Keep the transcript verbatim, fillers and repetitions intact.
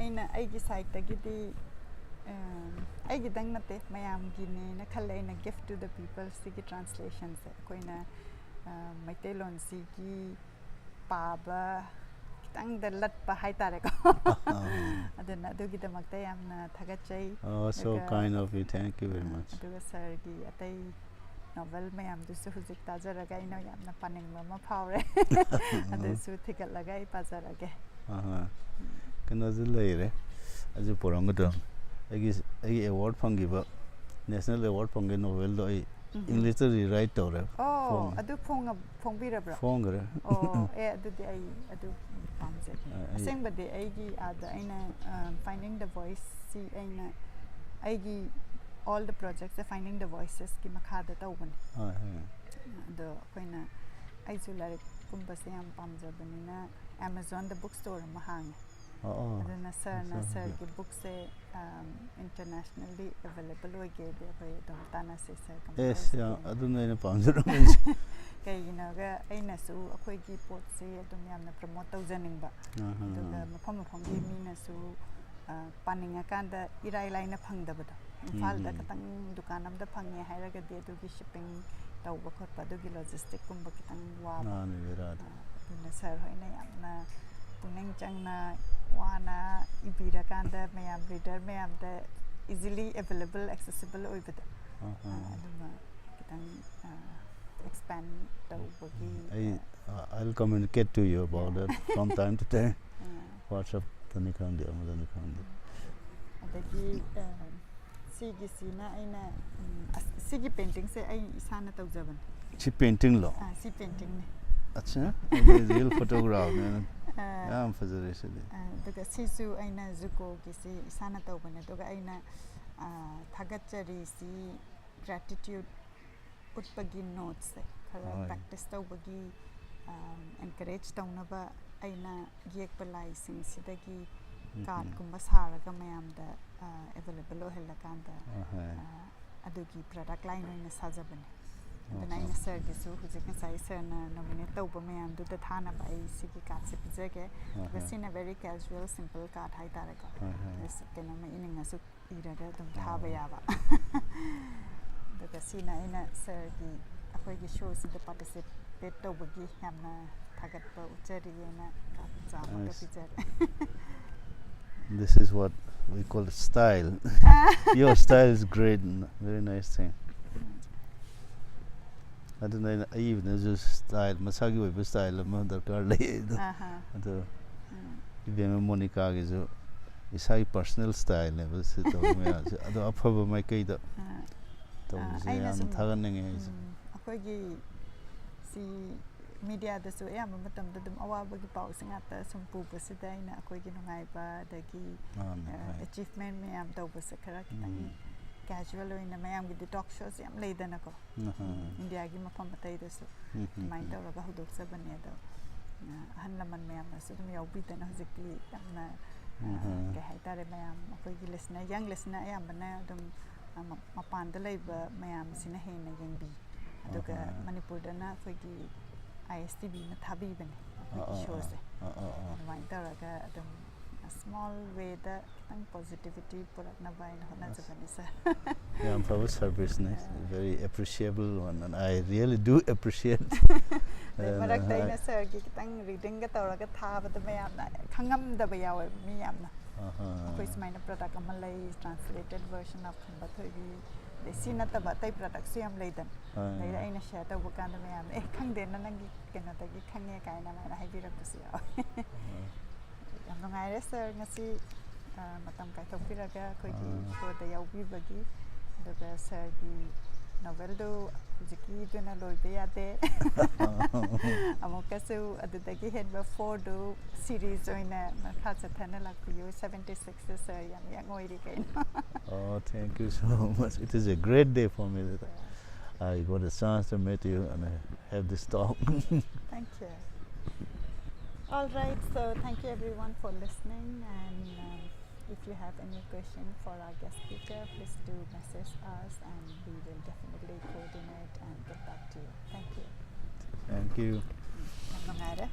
ꯑꯩꯅ ꯑꯩꯒꯤ ꯁꯥꯏꯠꯇꯒꯤꯗꯤ ꯑꯩꯒꯤꯗꯪ ꯅꯠꯇꯦ, ꯃꯌꯥꯝꯒꯤꯅꯦꯅ ꯈꯜꯂꯦ꯫ ꯑꯩꯅ Gift to the People ꯁꯤꯒꯤ ꯇ꯭ꯔꯥꯟꯁꯂꯦꯁꯟꯁꯦ ꯑꯩꯈꯣꯏꯅ ꯃꯩꯇꯩꯂꯣꯟꯁꯤꯒꯤ ꯄꯥꯕ ꯈꯤꯇꯪꯗ ꯂꯠꯄ ꯍꯥꯏꯇꯥꯔꯦꯀꯣ꯫ ꯑꯗꯨꯅ ꯑꯗꯨꯒꯤꯗꯃꯛꯇ ꯌꯥꯝꯅ ꯊꯥꯒꯠꯆꯩ꯫ Oh, so kind of you. Thank you very much. ꯑꯗꯨꯒ ꯁꯥꯔꯒꯤ ꯑꯇꯩ ꯅꯣꯕꯦꯜ ꯃꯌꯥꯝꯗꯨꯁꯨ ꯍꯧꯖꯤꯛ ꯇꯥꯖꯔꯒ ꯑꯩꯅ ꯌꯥꯝꯅ ꯄꯥꯅꯤꯡꯕ ꯑꯃ ꯐꯥꯎꯔꯦ꯫ ꯑꯗꯨꯁꯨ ꯊꯤꯒꯠꯂꯒ ꯑꯩ ꯄꯥꯖꯔꯒꯦ꯫ ꯀꯩꯅꯣꯁꯨ ꯂꯩꯔꯦ, ꯑꯗꯨ ꯄꯨꯔꯝꯒꯗ꯭ꯔꯣ? ꯑꯩꯒꯤ ꯑꯩꯒꯤ ꯑꯦꯋꯥꯔꯗ ꯐꯪꯈꯤꯕ, ꯅꯦꯁꯅꯦꯜ ꯑꯦꯋꯥꯔꯗ ꯐꯪꯈꯤꯕ ꯅꯣꯕꯦꯜꯗꯣ ꯑꯩ ꯏꯪꯂꯤꯁꯇ ꯔꯤꯔꯥꯏꯠ ꯇꯧꯔꯦ꯫ ꯑꯣ, ꯑꯗꯨ ꯐꯣꯡꯉ- ꯐꯣꯡꯕꯤꯔꯕ꯭ꯔꯣ? ꯐꯣꯡꯈ꯭ꯔꯦ꯫ ꯑꯣ, ꯑꯦ, ꯑꯗꯨꯗꯤ ꯑꯩ ꯑꯗꯨ ꯄꯥꯝꯖꯩ꯫ ꯑꯁꯦꯡꯕꯗꯤ ꯑꯩꯒꯤ ꯑꯥꯗ ꯑꯩꯅ Finding the Voice ꯁꯤ ꯑꯩꯅ ꯑꯩꯒꯤ all the projects say Finding the Voices ꯀꯤ ꯃꯈꯥꯗ ꯇꯧꯕꯅꯦ꯫ ꯑꯗꯣ ꯑꯩꯈꯣꯏꯅ, ꯑꯩꯁꯨ ꯂꯥꯏꯔꯤꯛꯀꯨꯝꯕꯁꯦ ꯌꯥꯝ ꯄꯥꯝꯖꯕꯅꯤꯅ Amazon ꯗ book store ꯑꯃ ꯍꯥꯡꯉꯦ꯫ ꯑꯗꯨꯅ ꯁꯥꯔꯅ, ꯁꯥꯔꯒꯤ book ꯁꯦ internationally available ꯑꯣꯏꯒꯦꯗꯤ ꯑꯩꯈꯣꯏ ꯑꯗꯨꯝ ꯇꯥꯟꯅꯁꯦ ꯁꯥꯔ꯫ ꯑꯦꯁ, ꯌꯥꯝ, ꯑꯗꯨꯅ ꯑꯩꯅ ꯄꯥꯝꯖꯔꯝꯕꯁꯦ꯫ ꯀꯩꯒꯤꯅꯣꯒ ꯑꯩꯅꯁꯨ ꯑꯩꯈꯣꯏꯒꯤ ꯄꯣꯠꯁꯦ ꯑꯗꯨꯝ ꯌꯥꯝꯅ promote ꯇꯧꯖꯅꯤꯡꯕ, ꯑꯗꯨꯒ ꯃꯐꯝ ꯃꯐꯝꯒꯤ ꯃꯤꯅꯁꯨ ꯄꯥꯅꯤꯡꯉꯀꯥꯟꯗ ꯏꯔꯥꯏ ꯂꯥꯏꯅ ꯐꯪꯗꯕꯗꯣ꯫ ꯏꯝꯐꯥꯜꯗ ꯈꯇꯪ ꯗꯨꯀꯥꯟ ꯑꯝꯗ ꯐꯪꯉꯦ ꯍꯥꯏꯔꯒꯗꯤ ꯑꯗꯨꯒꯤ shipping ꯇꯧꯕ ꯈꯣꯠꯄ, ꯑꯗꯨꯒꯤ logistic ꯀꯨꯝꯕ ꯈꯤꯇꯪ ꯋꯥꯕ꯫ ꯃꯥꯅꯤ, ꯕꯦꯔꯥꯗꯤ꯫ ꯑꯗꯨꯅ ꯁꯥꯔ ꯍꯣꯏꯅ ꯌꯥꯝꯅ ꯄꯨꯛꯅꯤꯡ ꯆꯪꯅ ꯋꯥꯅ ꯏꯕꯤꯔꯀꯥꯟꯗ ꯃꯌꯥꯝ reader ꯃꯌꯥꯝꯗ easily available, accessible ꯑꯣꯏꯕꯗꯣ, ꯑꯗꯨꯃ ꯈꯤꯇꯪ expand ꯇꯧꯕꯒꯤ, ꯑꯩ I'll communicate to you about that from time to time. WhatsApp ꯇꯅꯤ ꯈꯪꯗꯦ, ꯑꯃꯗꯅꯤ ꯈꯪꯗꯦ꯫ ꯑꯗꯒꯤ ꯁꯤꯒꯤꯁꯤꯅ ꯑꯩꯅ, ꯁꯤꯒꯤ painting ꯁꯦ ꯑꯩ ꯏꯁꯥꯅ ꯇꯧꯖꯕꯅꯦ꯫ ꯁꯤ painting ꯂꯣ? ꯑꯥ, ꯁꯤ painting ꯅꯦ꯫ ꯑꯠꯆꯥ, ꯑꯗꯨꯗꯤ real photograph ꯅꯦ꯫ ꯌꯥꯝ ꯐꯖꯔꯦ ꯁꯤꯗꯤ꯫ ꯑꯗꯨꯒ ꯁꯤꯁꯨ ꯑꯩꯅ ꯖꯨꯀꯣꯒꯤꯁꯤ ꯏꯁꯥꯅ ꯇꯧꯕꯅꯦ꯫ ꯑꯗꯨꯒ ꯑꯩꯅ ꯊꯥꯒꯠꯆꯔꯤꯁꯤ gratitude ꯎꯠꯄꯒꯤ note ꯁꯦ ꯈꯔ practice ꯇꯧꯕꯒꯤ, encourage ꯇꯧꯅꯕ ꯑꯩꯅ ꯌꯦꯛꯄ ꯂꯥꯏꯁꯤꯡꯁꯤꯗꯒꯤ card ꯀꯨꯝꯕ ꯁꯥꯔꯒ ꯃꯌꯥꯝꯗ available ꯑꯣꯏꯍꯜꯂꯀꯥꯟꯗ ꯑꯗꯨꯒꯤ product line ꯑꯣꯏꯅ ꯁꯥꯖꯕꯅꯦ꯫ ꯑꯗꯨꯅ ꯑꯩꯅ ꯁꯥꯔꯒꯤꯁꯨ ꯍꯧꯖꯤꯛ ꯉꯁꯥꯏ ꯁꯥꯔꯅ ꯅꯣꯃꯤꯅꯦꯠ ꯇꯧꯕ ꯃꯌꯥꯝꯗꯨꯗ ꯊꯥꯅꯕ ꯑꯩ ꯁꯤꯒꯤ ꯀꯥꯔꯠꯁꯦ ꯄꯤꯖꯒꯦ꯫ ꯑꯗꯨꯒ ꯁꯤꯅ ꯚꯦꯔꯤ ꯀꯦꯖꯨꯋꯦꯜ ꯁꯤꯝꯄꯜ ꯀꯥꯔꯠ ꯍꯥꯏꯇꯥꯔꯦꯀꯣ꯫ ꯑꯗꯨ ꯀꯩꯅꯣꯝꯃ ꯏꯅꯤꯡꯉꯁꯨ ꯏꯔꯒ ꯑꯗꯨꯝ ꯊꯥꯕ ꯌꯥꯕ꯫ ꯑꯗꯨꯒ ꯁꯤꯅ ꯑꯩꯅ ꯁꯥꯔꯒꯤ ꯑꯩꯈꯣꯏꯒꯤ ꯁꯣꯁꯤꯗ ꯄꯥꯔꯇꯤꯁꯤꯄꯦꯠ ꯇꯧꯕꯒꯤ ꯌꯥꯝꯅ ꯊꯥꯒꯠꯄ ꯎꯠꯆꯔꯤꯑꯅ ꯀꯥꯔꯠ ꯃꯆꯥ ꯑꯃꯒ ꯄꯤꯖꯔꯦ꯫ This is what we call style. Your style is great. Very nice thing. ꯑꯗꯨꯅ ꯑꯩꯅ ꯑꯏꯕꯅꯁꯨ ꯁ꯭ꯇꯥꯏꯜ, ꯃꯁꯥꯒꯤ ꯑꯣꯏꯕ ꯁ꯭ꯇꯥꯏꯜ ꯑꯃ ꯗꯔꯀꯥꯔ ꯂꯩ ꯑꯗꯣ꯫ ꯑꯗꯣ ꯏꯕꯦꯝꯃ ꯃꯣꯅꯤꯀꯥꯒꯤꯁꯨ ꯏꯁꯥꯒꯤ ꯄꯔꯁꯣꯅꯦꯜ ꯁ꯭ꯇꯥꯏꯜꯅꯦꯕ ꯁꯤ ꯇꯧꯕ ꯃꯌꯥꯝꯁꯦ꯫ ꯑꯗꯣ ꯑꯐꯕ ꯃꯥꯏꯀꯩꯗ ꯇꯧꯕꯁꯦ ꯑꯩꯅ ꯌꯥꯝꯅ ꯁꯨꯝ, ꯊꯥꯒꯠꯅꯤꯡꯉꯦ ꯑꯩꯁꯦ꯫ ꯎꯝ, ꯑꯩꯈꯣꯏꯒꯤ ꯁꯤ ꯃꯤꯗꯤꯌꯥꯗꯁꯨ ꯑꯌꯥꯝꯕ ꯃꯇꯝꯗ ꯑꯗꯨꯝ ꯑꯋꯥꯕꯒꯤ ꯄꯥꯎꯁꯦ ꯉꯥꯛꯇ ꯁꯨꯝ ꯄꯨꯕꯁꯤꯗ ꯑꯩꯅ ꯑꯩꯈꯣꯏꯒꯤ ꯅꯨꯡꯉꯥꯏꯕ ꯑꯗꯒꯤ ꯃꯥꯅꯦ, ꯍꯣꯏ꯫ ꯑꯦꯆꯤꯞꯃꯦꯟ ꯃꯌꯥꯝ ꯇꯧꯕꯁꯦ ꯈꯔ ꯈꯤꯇꯪ ꯎꯝ꯫ ꯀꯦꯖꯨꯋꯦꯜ ꯑꯣꯏꯅ ꯃꯌꯥꯝꯒꯤꯗꯤ ꯇꯣꯛ ꯁꯣꯁ ꯌꯥꯝ ꯂꯩꯗꯅꯀꯣ꯫ ꯑꯍꯥ꯫ ꯏꯟꯗꯤꯌꯥꯒꯤ ꯃꯐꯝ ꯑꯇꯩꯗꯁꯨ ꯎꯝ, ꯎꯝ, ꯑꯗꯨꯃꯥꯏꯅ ꯎꯝ꯫ ꯇꯧꯔꯒ ꯍꯧꯗꯣꯛꯆꯕꯅꯦ꯫ ꯑꯗꯣ ꯑ, ꯑꯍꯜ ꯂꯃꯟ ꯃꯌꯥꯝꯅꯁꯨ ꯑꯗꯨꯝ ꯌꯥꯎꯕꯤꯗꯅ ꯍꯧꯖꯤꯛꯇꯤ ꯌꯥꯝꯅ ꯑ, ꯎꯝ, ꯎꯝ꯫ ꯀꯩ ꯍꯥꯏꯇꯥꯔꯦ, ꯃꯌꯥꯝ ꯑꯩꯈꯣꯏꯒꯤ ꯂꯤꯁꯅꯔ, ꯌꯪ ꯂꯤꯁꯅꯔ ꯑꯌꯥꯝꯕꯅ ꯑꯗꯨꯝ ꯑ, ꯃ-, ꯃꯄꯥꯟꯗ ꯂꯩꯕ ꯃꯌꯥꯝꯁꯤꯅ ꯍꯦꯟꯅ ꯌꯦꯡꯕꯤ꯫ ꯑꯗꯨꯒ ꯑꯍꯥ꯫ ꯃꯅꯤꯄꯨꯔꯗꯅ ꯑꯩꯈꯣꯏꯒꯤ ꯑꯥꯏ ꯑꯦꯁ ꯇꯤ ꯚꯤꯅ ꯊꯥꯕꯤꯕꯅꯦ ꯑ, ꯑꯩꯈꯣꯏꯒꯤ ꯑ, ꯁꯣꯁꯦ꯫ ꯑ, ꯑ, ꯑ꯫ ꯑꯗꯨꯃꯥꯏꯅ ꯇꯧꯔꯒ ꯑꯗꯨꯝ ꯁ꯭ꯃꯣꯜ ꯋꯦꯗ ꯈꯤꯇꯪ ꯄꯣꯖꯤꯇꯤꯚꯤꯇꯤ ꯄꯨꯔꯛꯅꯕ ꯍꯥꯏꯅ ꯍꯣꯠꯅꯖꯕꯅꯤ, ꯁꯥꯔ꯫ ꯌꯥꯝ ꯐꯕ ꯁꯔꯚꯤꯁꯅꯦ꯫ Very appreciable one, and I really do appreciate. ꯑꯗꯩ ꯃꯔꯛꯇ ꯑꯩꯅ ꯁꯥꯔꯒꯤ ꯈꯤꯇꯪ ꯔꯤꯗꯤꯡꯒ ꯇꯧꯔꯒ ꯊꯥꯕꯗ ꯃꯌꯥꯝꯅ ꯈꯪꯉꯝꯗꯕ ꯌꯥꯎꯋꯦꯕ, ꯃꯤ ꯌꯥꯝꯅ꯫ ꯑꯍꯥ꯫ ꯑꯩꯈꯣꯏ ꯁꯨꯃꯥꯏꯅ ꯄ꯭ꯔꯗꯛ ꯑꯃ ꯂꯩ, translated version of ꯈꯝꯕ ꯊꯣꯏꯕꯤ, ꯑꯗꯩ ꯁꯤ ꯅꯠꯇꯕ ꯑꯇꯩ ꯄ꯭ꯔꯗꯛꯁꯨ ꯌꯥꯝ ꯂꯩꯗꯅ꯫ ꯍꯣꯏ. ꯑꯗꯩꯗ ꯑꯩꯅ ꯁꯤꯌꯔ ꯇꯧꯕ ꯀꯥꯟꯗ ꯃꯌꯥꯝꯅ, "ꯑꯦ, ꯈꯪꯗꯦꯅ, ꯅꯪꯒꯤ ꯀꯩꯅꯣꯗꯒꯤ ꯈꯪꯉꯦ" ꯀꯥꯏꯅ ꯑꯗꯨꯃꯥꯏꯅ ꯍꯥꯏꯕꯤꯔꯛꯄꯁꯨ ꯌꯥꯎꯋꯦ꯫ ꯌꯥꯝ ꯅꯨꯡꯉꯥꯏꯔꯦ ꯁꯥꯔ, ꯉꯁꯤ, ꯑ, ꯃꯇꯝ ꯀꯥꯏꯊꯣꯛꯄꯤꯔꯒ ꯑꯩꯈꯣꯏꯒꯤ ꯑꯥ꯫ ꯁꯣꯗ ꯌꯥꯎꯕꯤꯕꯒꯤ꯫ ꯑꯗꯨꯒ ꯁꯥꯔꯒꯤ ꯅꯣꯕꯦꯜꯗꯨ ꯍꯧꯖꯤꯛꯀꯤꯗꯨꯅ ꯂꯣꯏꯕ ꯌꯥꯗꯦ꯫ ꯑꯃꯨꯛꯀꯁꯨ ꯑꯗꯨꯗꯒꯤ ꯍꯦꯟꯕ ꯐꯣꯔꯗꯨ ꯁꯤꯔꯤꯁ ꯑꯣꯏꯅ ꯃꯈꯥ ꯆꯠꯊꯅ ꯂꯥꯛꯄꯤꯌꯨ꯫ ꯁꯕꯦꯟꯇꯤ ꯁꯤꯛꯁꯇ ꯁꯥꯔ ꯌꯥꯝ ꯌꯪ ꯑꯣꯏꯔꯤ ꯀꯩꯅꯣ꯫ Oh, thank you so much. It is a great day for me that I got a chance to meet you and I have this talk. Thank you. All right, so thank you everyone for listening, and, um, If you have any question for our guest speaker, please do message us and we will definitely coordinate and get back to you. Thank you. Thank you. ꯌꯥꯝ ꯅꯨꯡꯉꯥꯏꯔꯦ꯫